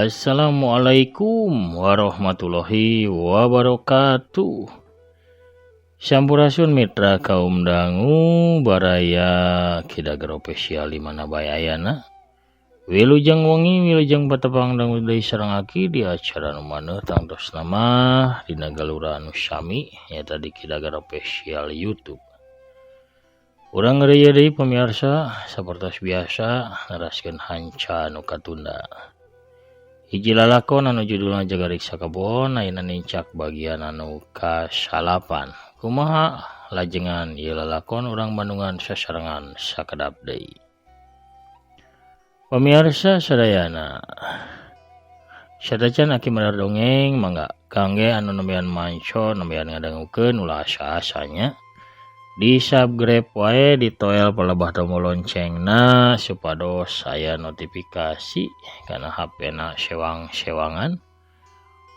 Assalamualaikum warahmatullahi wabarakatuh. Sampurasun mitra kaum dangu baraya Kidager Official di mana bae ayana. Wilujeng wengi wilujeng patepang dangu deui sareng aki di acara nu maneuh tangtosna mah dina galura anu sami nyaeta di Kidager Official YouTube. Urang ngeureuyeuh deui pamirsa sapertos biasa neraskeun hanca nu katunda. Hiji lalakon anu judulna Jaga Riksa Kebon ayeuna nincak bagian anu kasalapan. Kumaha lajengan ieu lalakon urang Bandungan sasarengan sakedap deui. Pamirsa sadayana, satacan aki madar dongeng mangga kangge anu nembean manco nembean ngadangukeun ulah asa-asa nya. Di subscribe wae ditoel palebah tombol loncengna supados aya notifikasi kana HP-na sewang-sewangan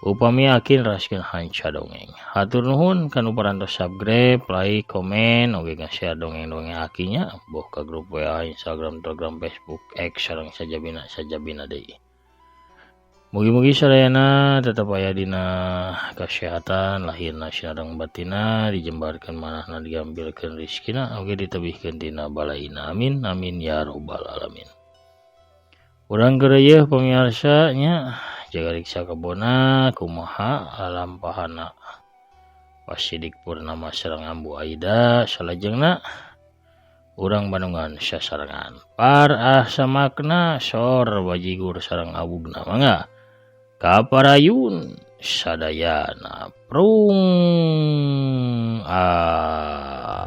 upami aki neraskeun hanca dongeng. Hatur nuhun kanu parantos subscribe, like, komen, oge nge-share dongeng-dongeng aki nya boh ka grup WA, Instagram, Telegram, Facebook, X sareng sajabina deui. Mugi-mugi sadayana tetep aya dina kasehatan lahirna sareng batinna dijembarkeun manahna digambilkeun rezekina oge ditebihkeun tina balaina. Amin amin ya robbal alamin. Urang geureuyeih pamirsa nya Jaga Riksa Kebonna kumaha lalampahana Pasidik Purnama sareng Ambu Aida salajengna urang Bandungan sasarengan par ah samakna sor bajigur sareng awugna mangga kaparayun sadayana prung ah.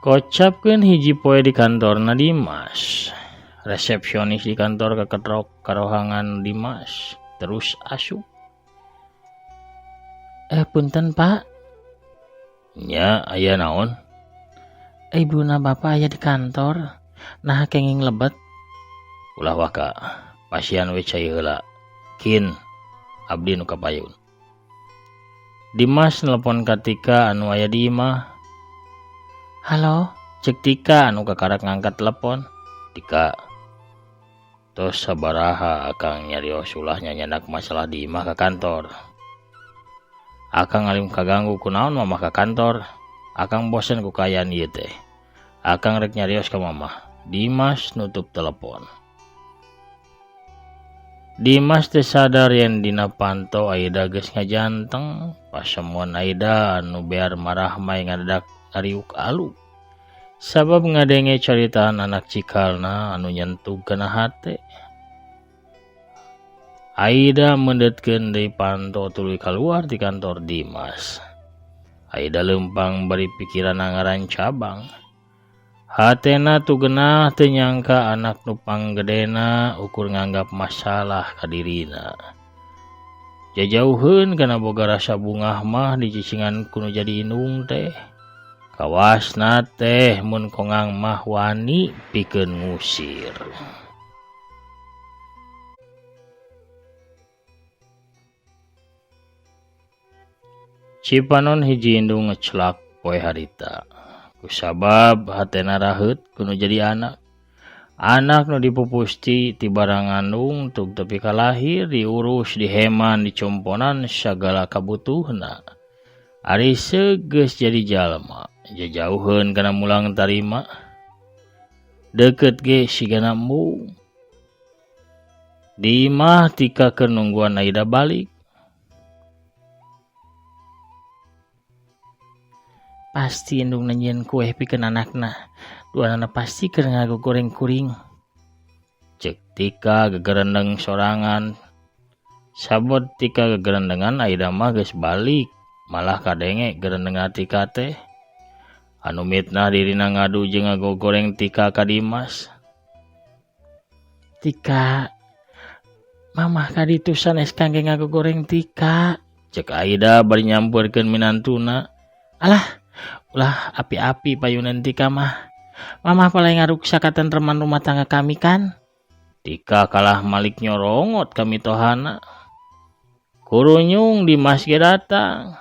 Kocapkeun hiji poe di kantorna Dimas. Resepsionis di kantor kaketrok karohangan Dimas terus asup. Punten Pak. Nya aya naon? Ibuna Bapak aya di kantor. Nah kenging lebet. Ulah waka. Pasian we cai heula. Kin abdi nu kapayun. Dimas nelpon ka Tika anu aya di imah. Halo, cek Tika anu kakarak ngangkat telepon. Tika, tos sabaraha akang nyarios ulah nyanyanak masalah di imah ka kantor. Akang alim kaganggu kunaon mamah ka kantor. Akang bosen ku kaayaan ieu teh. Akang rek nyarios ka mamah. Dimas nutup telepon. Dimas teu sadar yen dina panto Aida geus ngajanteng. Pasamuan Aida anu bear marah mai ngadadak ngariuk alu. Sabab ngadenge caritaan anak cikalna anu nyentug kana hate. Aida meundetkeun deui panto tuluy kaluar ti kantor Dimas. Aida leumpang bari pikiranna ngarancabang. Hatena tugenah teu nyangka anak nu panggedena ukur nganggap masalah ka dirina. Jajauheun kana boga rasa bungah mah dicicingan ku nu jadi indung teh. Kawasna teh mun kongang mah wani pikeun ngusir. Cipanon hiji indung ngecelak poe harita. Kusabab hatena raheut ku nu jadi anak. Anak nu dipupusti ti barang ngandung tug tepi ka lahir diurus diheman dicomponan sagala kabutuhna. Ari segeus jadi jalma jajauheun kana mulang tarima. Deukeut ge sigana embung. Di imah Tika keur nungguan Aida balik. Pasti indung nyieun kueh pikeun anakna. Duanana pasti keur ngagogoreng kuring. Cek Tika gegerendeng sorangan. Sabot Tika gegerendengan Aida mah geus balik. Malah kadenge gerendengan Tika teh. Anu mitnah dirina ngadu jeung ngagogoreng Tika ka Dimas. Tika, mamah ka ditu sanes kangge ngagogoreng Tika. Cek Aida bari nyampeurkeun minantuna. Alah, ulah api-api payunan Tika mah. Mamah paling ngaruksak katentreman rumah tangga kami kan. Tika kalah malik nyorongot ka mitohana. Kurunyung Dimas ge datang.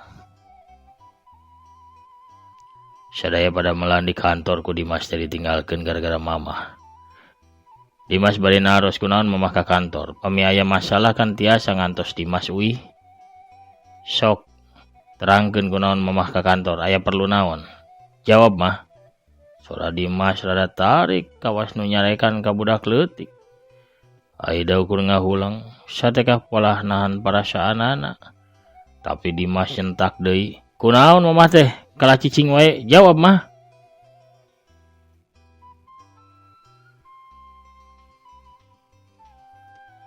Sadaya pada melan di kantor ku Dimas teh ditinggalkeun gara-gara mamah. Dimas bari naros kunaon mamah ka kantor. Pami aya masalah kan tiasa ngantos Dimas uih. Sok terangkeun kunaon mamah ka kantor, aya perlu naon? Jawab mah. Sora Dimas rada tarik kawas nu nyarekan ka budak leutik. Aida ukur ngahulang, satekah polah nahan perasaanana. Tapi Dimas nyentak deui. Kunaon mamah teh? Kalah cicing wae, jawab mah.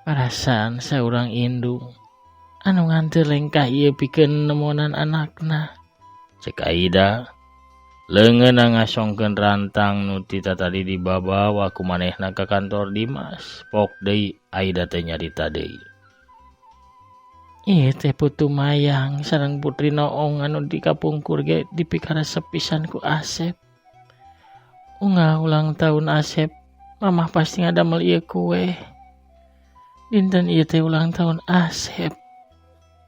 Perasaan saurang indung anu nganteur lengkah ieu pikeun nemonan anakna. Cek Aida, leungeunna ngasongkeun rantang nu ti tatadi dibabawa ku manehna ka kantor Dimas. Pok deui Aida teh nyarita deui. Ieu teh Putu Mayang sareng Putri Noong anu dikapungkur ge dipikaresep pisan ku Asep. Unggal ulang tahun Asep, mamah pasti ngadamel ieu kue. Dinten ieu teh ulang tahun Asep.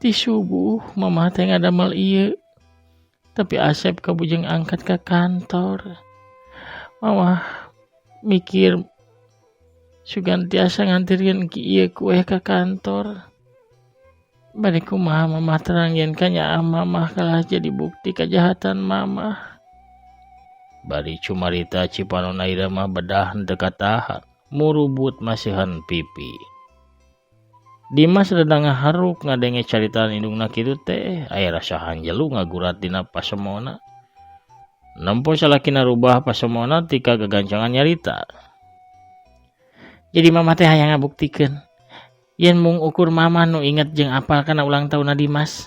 Ti subuh mamah teh ngadamel ieu. Tapi Asep kabujeng angkat ka kantor. Mamah mikir sugan tiasa ngantirkeun ieu kue ka kantor. Bari kumaha mamah terang yen kanyaah mamah kalah jadi bukti kejahatan mamah. Bari cumarita cipanon Aida mah bedah henteu katahan, murubut masihan pipi. Dimas rada ngaharuk ngadenge caritaan indungna kitu teh, aya rasa hanjelu ngagurat dina pasemona. Nempo salakina rubah pasemona tika gagancangan nyarita. Jadi mamah teh hayang ngabuktikeun yen mung ukur mama nu inget jeung apal kana ulang tahunna Dimas.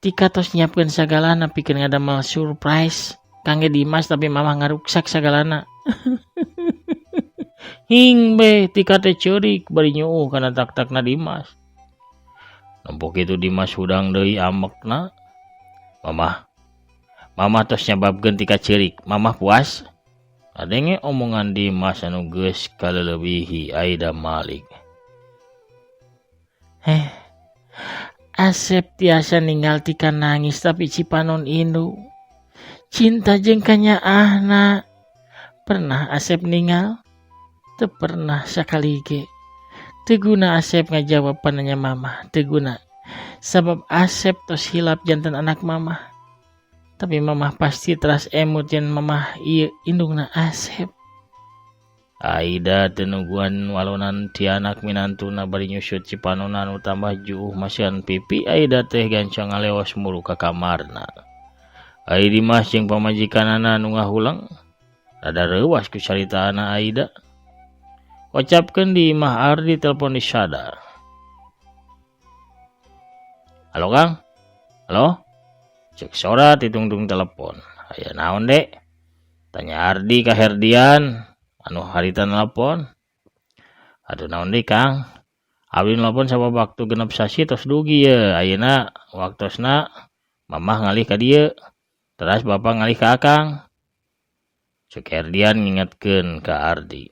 Tika tos nyiapkeun sagalana pikeun ngadamel surprise kangge Dimas, tapi mama ngaruksak sagalana. Hing be Tika teh ceurik bari nyuuh kana tak-takna Dimas. Nempo kitu Dimas hudang deui amekna. Mamah, mamah tos nyababkeun Tika ceurik. Mamah puas? Kadenge omongan Dimas anu geus kaleulebihi Aida Malik. Asep tiasa ninggal Tika nangis tapi cipanon indung. Cinta jeung kanyaahna. Pernah Asep ninggal? Teu pernah sakali ge. Teu guna Asep ngajawab pananya mamah, teu guna. Sabab Asep tos hilap janten anak mamah. Tapi mamah pasti teras emut yen mamah ieu indungna Asep. Aida teu nungguan walonan ti anak minantuna bari nyusut cipanona nu tambah juuh masihan pipi. Aida teh gancang ngaleos muru ka kamarna. Ai Dimas jeung pamajikanana nu ngahulang rada reuwas ku caritaana Aida. Kocapkeun di imah Ardi telepon di sada. Halo Kang? Halo? Cek sora titungtung telepon. Aya naon dek? Tanya Ardi ka Herdian anu harita nelpon. Aduh naon deui Kang? Abdi nelpon sabab waktu genep sasi tos dugi ye. Ayeuna waktosna mamah ngalih ka dieu. Teras bapak ngalih ka Akang. Cek Herdian ngingetkeun ka Ardi.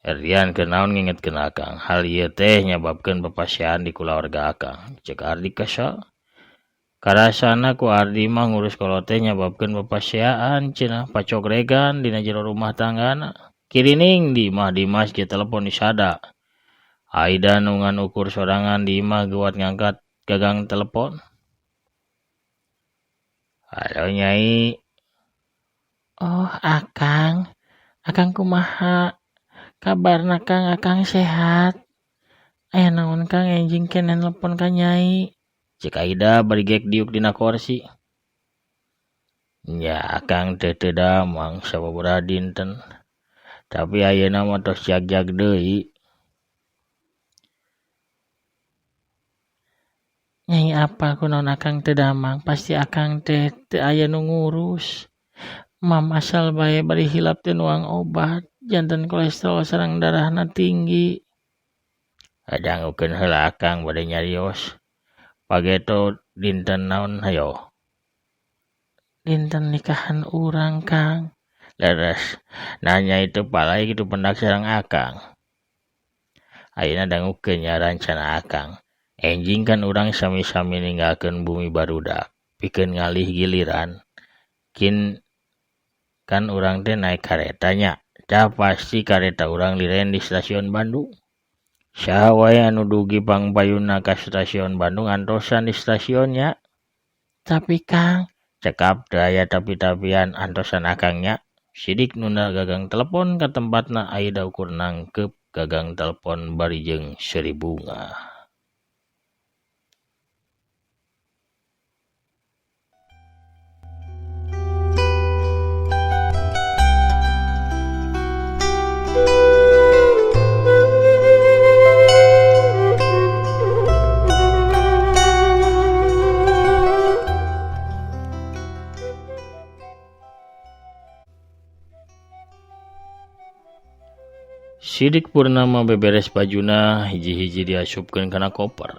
Herdian keur naon ngingetkeun Akang. Hal ieu teh nyababkeun papasian di kulawarga Akang. Cek Ardi kesel. Karasana ku Ardi mah ngurus kolot teh nyababkeun papasiaan cenah pacogregan dina jero rumah tanggana. Kirining di imah Dimas ge telepon disada. Aida nu ngan ukur sorangan di imah geuwat ngangkat gagang telepon. Halo Nyai. Oh Akang, Akang kumaha? Kabarna Kang, Akang sehat? Aya naon Kang enjing keneh nelpon ka Nyai? Cek Aida bari gek diuk dina kursi. Nya Akang teh teu damang sababaraha dinten. Tapi ayeuna mah tos jag-jag deui. Nyai apa kunaon Akang teu damang? Pasti Akang teh teu aya nu ngurus. Mam asal bae bari hilap teu nuang obat, janten kolesterol sareng darahna tinggi. Dangukeun heula Akang bade nyarios. Pageto dinten naon hayo? Dinten nikahan urang Kang. Leres. Nanya itu palai kitu pendak sareng Akang. Ayeuna dangukeun nya rancana Akang. Enjing kan urang sami-sami ninggalkeun bumi barudak pikeun ngalih giliran. Kin kan urang teh naik karetanya. Tah pasti kareta urang liren di stasiun Bandung. Saha wae anu dugi pangpayuna ka stasiun Bandung antosan di stasiunnya. Tapi Kang, cekap teu aya tapi-tapian antosan Akang nya. Sidik nunda gagang telepon ka tempatna Aida ukur nangkep gagang telepon bari jeung seuri bunga. Sidik Purnama beberes bajuna hiji-hiji diasupkeun kana koper.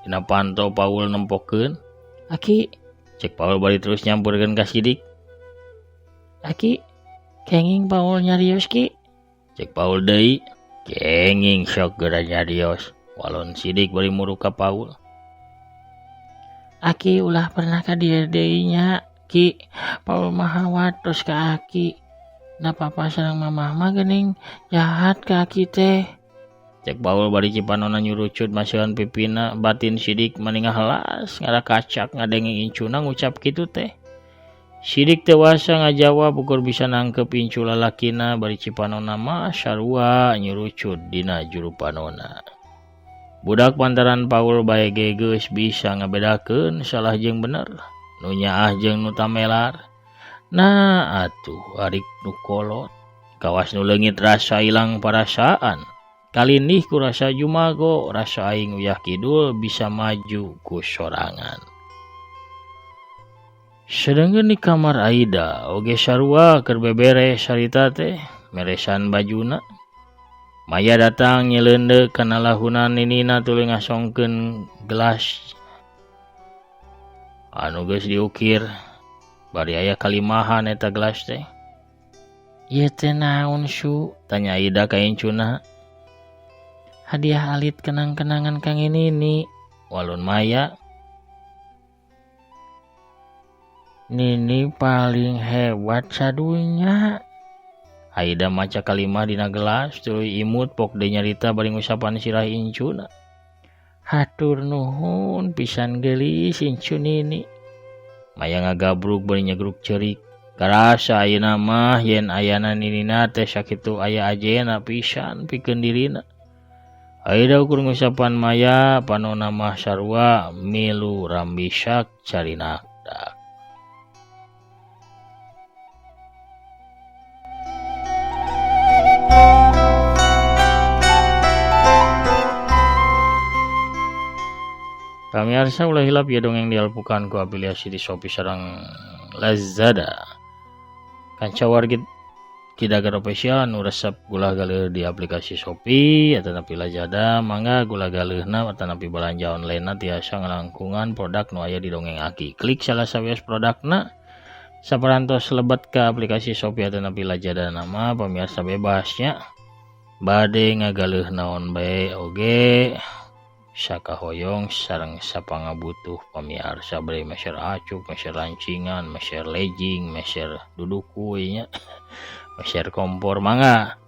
Dina panto Paul nempokeun. Aki, cek Paul bari terus nyamperkeun ka Sidik. Aki, kenging Paul nyarios ki. Cek Paul deui, kenging sok geura nyarios. Walon Sidik bari muruk ka Paul. Aki ulah pernah ka dieu deui nya, Ki. Paul mah hawatos ka Aki. Da papa sareng mamah mah geuning jahat ka Aki teh. Cek Paul bari cipanona nyurucut masihan pipina batin Sidik mani ngahelas ngarakacak ngadenge incuna ngucap kitu teh. Sidik teu wasa ngajawab ukur bisa nangkep incu lalakina bari cipanona mah sarua nyurucut dina juru panona. Budak pantaran Paul bae ge geus bisa ngabedakeun salah jeung bener, nu nyaah jeung nu tamelar. Nah atuh arik nu kolot kawas nu leungit rasa ilang parasaan. Kalindih ku rasa jumago rasa aing uyah kidul bisa maju ku sorangan. Sedengkeun di kamar Aida oge sarua keur beberes harita teh meresan bajuna. Maya datang nyeleundeuk kana lahunan ninina tuluy ngasongkeun gelas anu geus diukir. Bari aya kalimahan eta gelas teh. Ieu teh naon su? Tanya Aida ka incuna. Hadiah alit kenang-kenangan kang nini. Walun Maya. Nini paling hebat sadunya. Aida maca kalimah dina gelas tuluy imut pok deui nyarita bari ngusapan sirah incuna. Hatur nuhun pisan geulis incu nini. Maya ngagabrug bari nyegruk ceurik. Karasa ayeuna mah yen ayana ninina teh sakitu aya ajena pisan pikeun dirina. Aida ukur ngusapan Maya panona mah sarua milu rambisak carinakdak. Pamiarsa ulah hilap ya dongeng dialpukan ku afiliasi di Shopee sareng Lazada. Kanca wargi Kidagar Official nu resep gula galeuh di aplikasi Shopee atanapi Lazada mangga gula galeuhna atanapi balanja online-na tiasa ngalangkungan produk nu aya di dongeng Aki. Klik salah sawios produkna saparantos lebet ka aplikasi Shopee atanapi Lazada nama pamiarsa bebasnya. Bade ngagaleuh naon bae oge sakahoyong sareng sapangabutuh pamiarsa bari meser acuk, meser lancingan, meser legging, meser dudukuy nya, meser kompor mangga.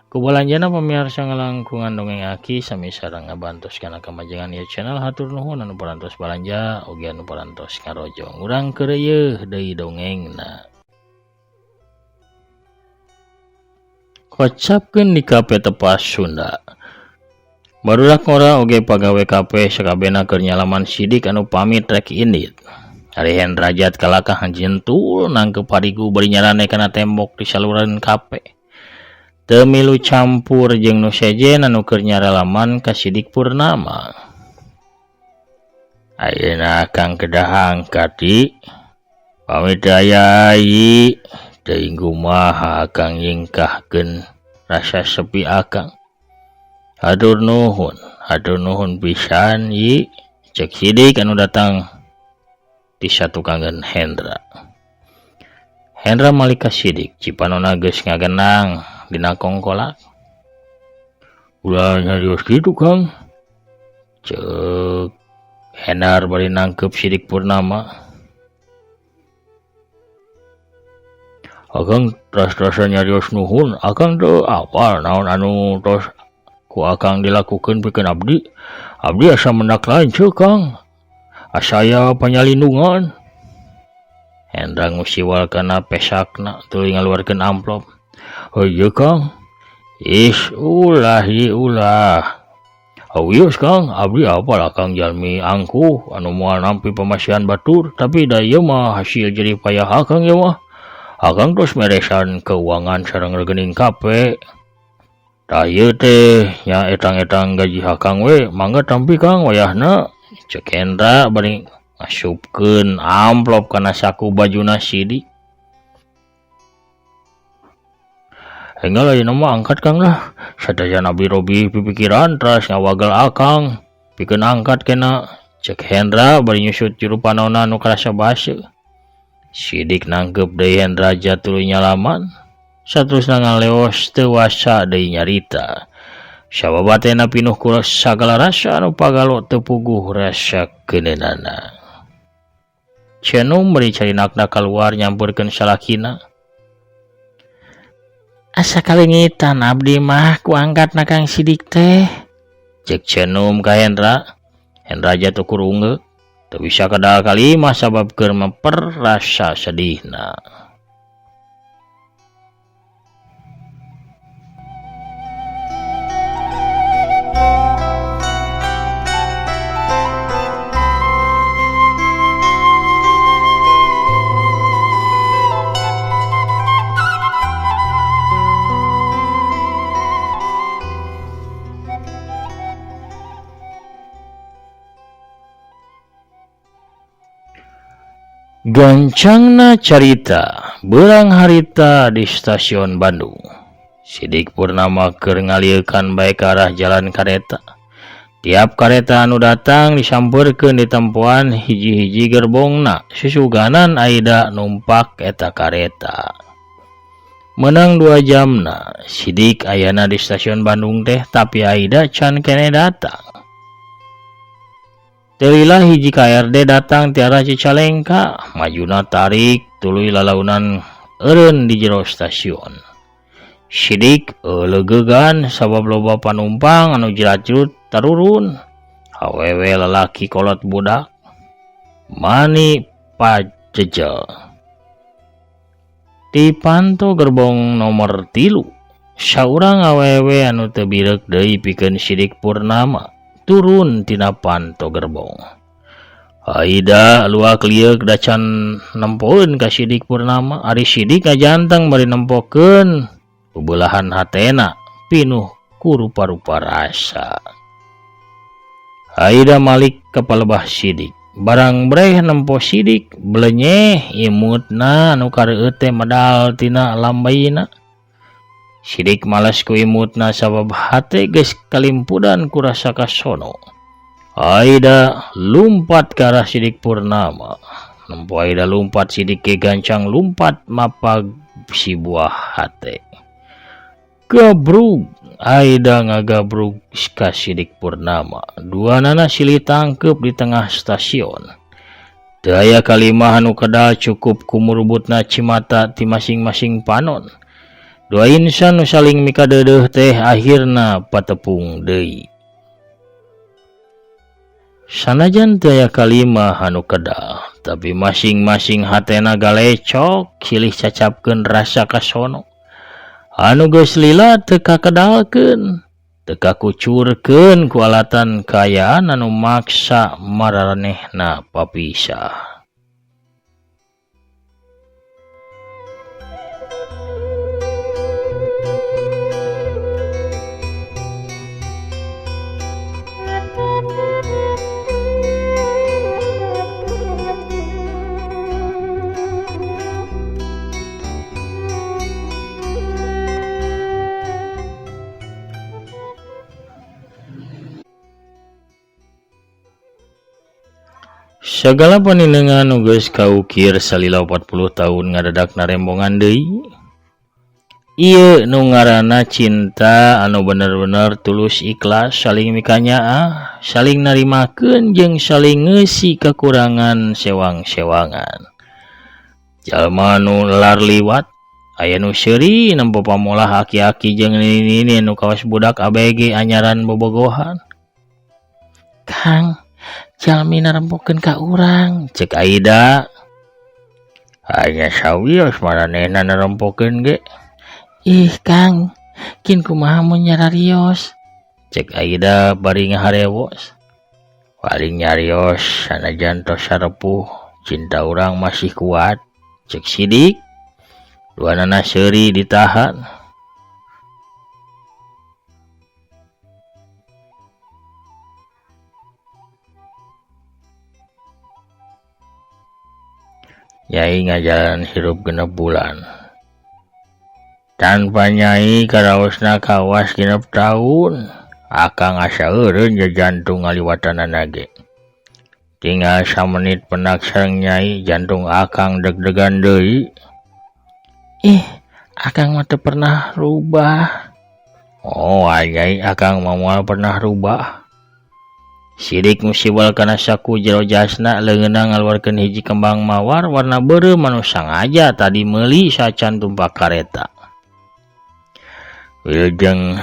Ku balanjana pamiarsa ngalangkungan dongeng Aki sami sareng ngabantos kana kamajengan ieu channel. Hatur nuhun anu parantos balanja oge anu parantos ngarojong. Urang keureuyeeh deui dongengna. Kocapkeun di kafe tepas Sunda. Barudak ngora oge pagawe kafe sakabehna keur nyalaman Sidik anu pamit rek indit. Ari Hendrajat kalakah jentul nangkep harigu bari nyarane kana tembok di saluran kafe. Teu milu campur jeung nu sejen anu keur nyaralaman ka Sidik Purnama. Ayeuna Akang kedah angkat di. Pamit aya ai teuing kumaha Akang nyingkahkeun rasa sepi Akang. Hatur nuhun. Hatur nuhun pisan Yi, cek Sidik anu datang di satukangeun Hendra. Hendra malik ka Sidik, cipanona geus ngagenang dina kongkolak. Ulah nyarios kitu Kang. Cek Hendra bari nangkep Sidik Purnama. Akang teras-terasan nyarios nuhun, akang teu apal naon anu tos ku akang dilakukeun pikeun abdi. Abdi asa mendak lain ceu Kang. Asa aya panyalindungan. Hendra ngusiwal kana pesakna tuluy ngaluarkeun amplop. Heueuh Kang. Ih, ulah ieu ulah. Awios Kang, abdi apal akang jalmi angkuh anu moal nampi pamasihan batur, tapi da ieu mah hasil jerih payah akang ieu mah. Akang tos meresan keuangan sareng rekening kape. Tah ieu teh nya etang-etang gaji akang we, mangga tampi Kang wayahna. Cek Hendra bari ngasupkeun amplop kana saku bajuna Sidik. Enggal ayeuna mah angkat Kang lah. Sadajan abdi robih pipikiran teras ngawagel akang. Pikeun angkat kena. Cek Hendra bari nyusut juru panona nu karasa baseuh. Sidik nangkep deui Hendra tuluy nyalaman. Saterusna ngaleos teu wasa deui nyarita. Sababatena pinuh ku sagala rasa anu pagalo teu puguh rasa keuneunana. Cenum bari carinakna kaluar nyamperkeun salakina. Asa kalengitan abdi mah ku angkatna Kang Sidik teh. Cek Cenum ka Hendra. Hendra jatuh kurunge. Teu bisa kadal kalimah sabab keur memperrasa sedihna. Gancangna carita beurang harita di stasiun Bandung. Sidik Purnama keur ngaliekan bae ka arah jalan kareta. Tiap kareta anu datang disampeurkeun di tempoan hiji-hiji gerbongna. Susuganan Aida numpak eta kareta. Menang 2 jamna Sidik ayana di stasiun Bandung teh, tapi Aida can keneh datang. Teulah hiji KRD datang ti arah Cicalengka, majuna tarik tuluy lalaunan eureun di jero stasiun. Sidik leugegan sabab loba panumpang anu jerat-jerut tarurun. Awewe lalaki kolot budak mani pajejel. Di panto gerbong nomor 3, saurang awewe anu teu bireuk deui pikeun Sidik Purnama turun tina panto gerbong. Aida luak lieuk dacan nempoeun ka Sidik Purnama. Ari Sidik ngajanteng bari nempokeun bebelahan hatena pinuh ku rupa-rupa rasa. Aida malik ka palebah Sidik. Barang breh nempo Sidik belenyeh imutna anu kareueut teh medal tina lambaina. Sidik malas ku imutna sabab hate geus kalimpudan ku rasa kasono. Aida lumpat ka arah Sidik Purnama. Nempo Aida lumpat, Sidik ge gancang lumpat mapag si buah hate. Gabrug Aida ngagabrug ka Sidik Purnama. Duanana silih tangkep di tengah stasiun. Teu aya kalimah anu kedal cukup kumurubutna cimata ti masing-masing panon. Dua insan nu saling mikadeudeuh teh akhirna patepung deui. Sanajan teu aya kalimah anu kedal, tapi masing-masing hatena galecok silih cacapkeun rasa kasono. Anu geus lila teu kakedalkeun, teu kakucurkeun ku alatan kaayaan anu maksa mararanehna papisah. Sagala panenengan nu geus kaukir salila 40 tahun ngadadak narembongan deui. Ieu nu ngaranna cinta anu bener-bener tulus ikhlas saling mikanyaah, saling narimakeun jeung saling ngeusi kakurangan sewang-sewangan. Jalma nu lar liwat aya nu seuri nempo pamolah aki-aki jeung nini-nini nu kawas budak ABG anyaran bobogohan. Kang, jalmi narempokeun ka urang, cek Aida. Hanya sawios maranehna narempokeun ge. Ih, Kang, kin kumaha mun nyararios? Cek Aida bari ngaharewos. Paling nyarios sanajan tos sarepuh, cinta urang masih kuat. Cek Sidik. Duanana seuri ditahan. Nyai ngajalan hirup 6 bulan. Tanpa nyai karaosna kawas 6 tahun. Akang asa eureun jantung ngaliwatanana ge. Tinggal samenit penak sareng nyai, jantung akang deg-degan deui. Ih, akang mah teu pernah rubah. Oh, nyai akang mah moal pernah rubah. Sidik musibal kana saku jero jasna leungeunna ngaluarkeun hiji kembang mawar warna beureum anu sangaja tadi meuli sacan tumpak kareta. Wilujeng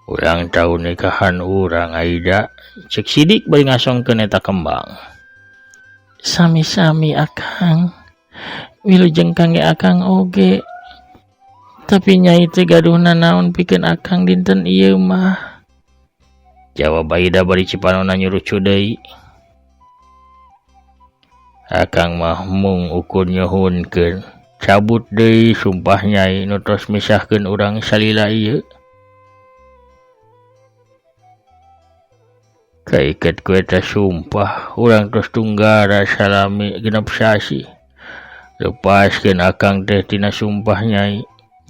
ulang tahun nikahan urang Aida, cek Sidik bari ngasongkeun eta kembang. Sami-sami akang. Wilujeng kangge akang oge. Tapi nyai teh gaduh nanaon pikeun akang dinten ieu mah. Jawab Aida bari cipanona nyurucu deui. Akang mah mung ukur nyuhunkeun. Cabut deui sumpah nyai nu tos misahkeun urang salila ieu. Kaiket ku eta sumpah urang tos tunggara salami 6 sasi. Lepaskeun akang teh tina sumpah nyai.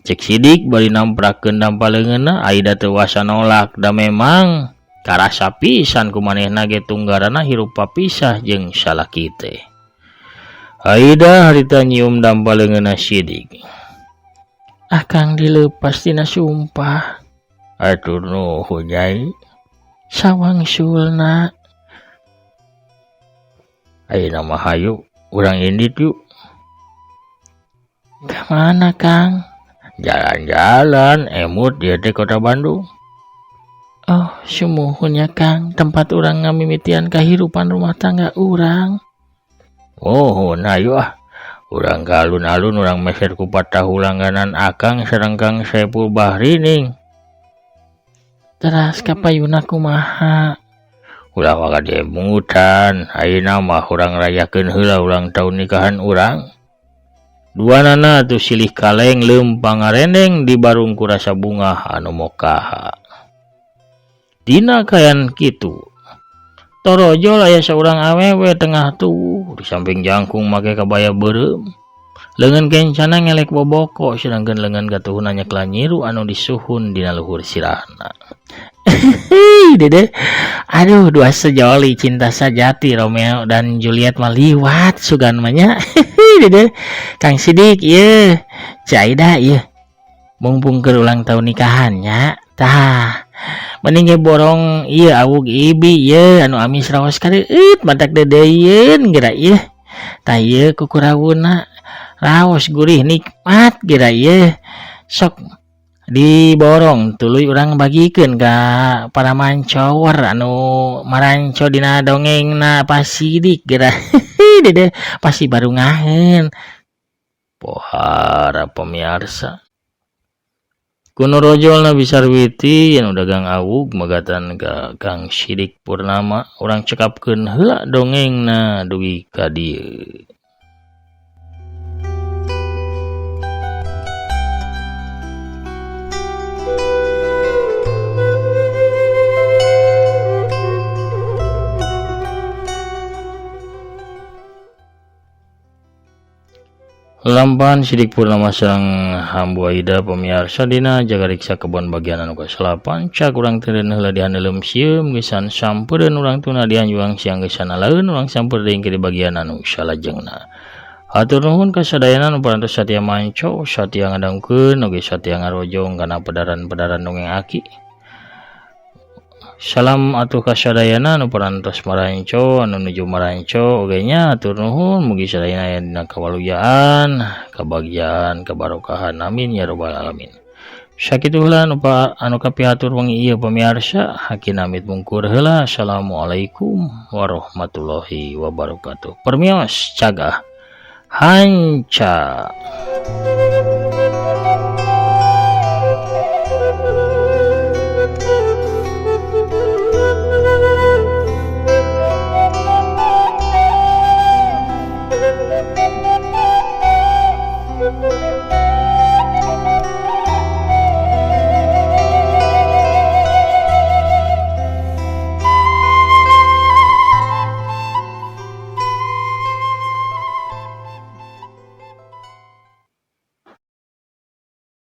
Cek Sidik bari namprakeun dampa leungeunna. Aida teu wasa nolak da memang karasa pisan ku manehna ge tunggarana hirup papisah jeung salaki teh. Aida harita nyium dampa leungeunna Sidik. Akang dileupas tina sumpah. Atur nuhun nyai. Sawang sulna. Ayeuna mah hayu urang indit yuk. Ka mana Kang? Jalan-jalan emut ieu teh kota Bandung. Oh, sumuhun ya Kang, tempat urang ngamimitian kahirupan rumah tangga urang. Oh, nah ayo ah. Urang ka alun-alun urang meser kupat tahu langganan akang sareng Kang Saiful Bahri ning. Teras kapayuna kumaha? Ulah waka diemutan, ayeuna mah urang rayakeun heula ulang tahun nikahan urang. Duanana atuh silih kaleng leumpang ngarendeng di barung ku rasa bungah anu mokaha. Dina kayan kitu. Torojol aya saurang awewe tengah tuh di samping jangkung make kabaya beureum. Leungeun kencana ngelek boboko sedangkeun leungeun katuhuna nyekla nyiru anu disuhun dina luhur sirahna. Dede, aduh dua sejoli cinta sajati Romeo dan Juliet mah liwat sugan mah nya. Dede, Kang Sidik ieu, Caida ieu. Mumpung keur ulang tahun nikahannya, tah. Mending ge borong ieu awug ibi ieu anu amis raos kareueut matak dedeyeun geura ieu. Tah ieu kukurawuna raos gurih nikmat geura ieu. Sok diborong tuluy urang bagikeun ka para mancower anu maranco dina dongengna Pasidik geura. Dede pasti baru ngaheun. Pohara pemirsa. Kuno rojolna Bisarwiti anu dagang awug magatan ka Kang Sidik Purnama urang cekapkeun heula dongengna dugi ka dieu. Lalampahan Sidik Purnama sareng Hambu Aida pamiarsa dina Jagariksa Kebon bagian anu kasalapan cak urang teureun heula dihaneuleum sieum geusan sampeureun urang tuna dihanjuang siang geusan alaeun urang sampeur deui di bagian anu salajengna. Hatur nuhun ka sadayana nu parantos satia manco, satia ngadangkeun oge satia ngarojong kana pedaran-pedaran dongeng Aki. Salam atuh kasadayana nu parantos maranco anu nuju maranco oge nya hatur nuhun mugi sadayana aya dina kawaluyaan, kabagjaan, kabarokahan amin ya robbal alamin. Sakitu heula anu anu kapihatur wengi ieu pamiarsa, Aki namit mungkur heula. Assalamualaikum warahmatullahi wabarakatuh. Permios cagah hanca.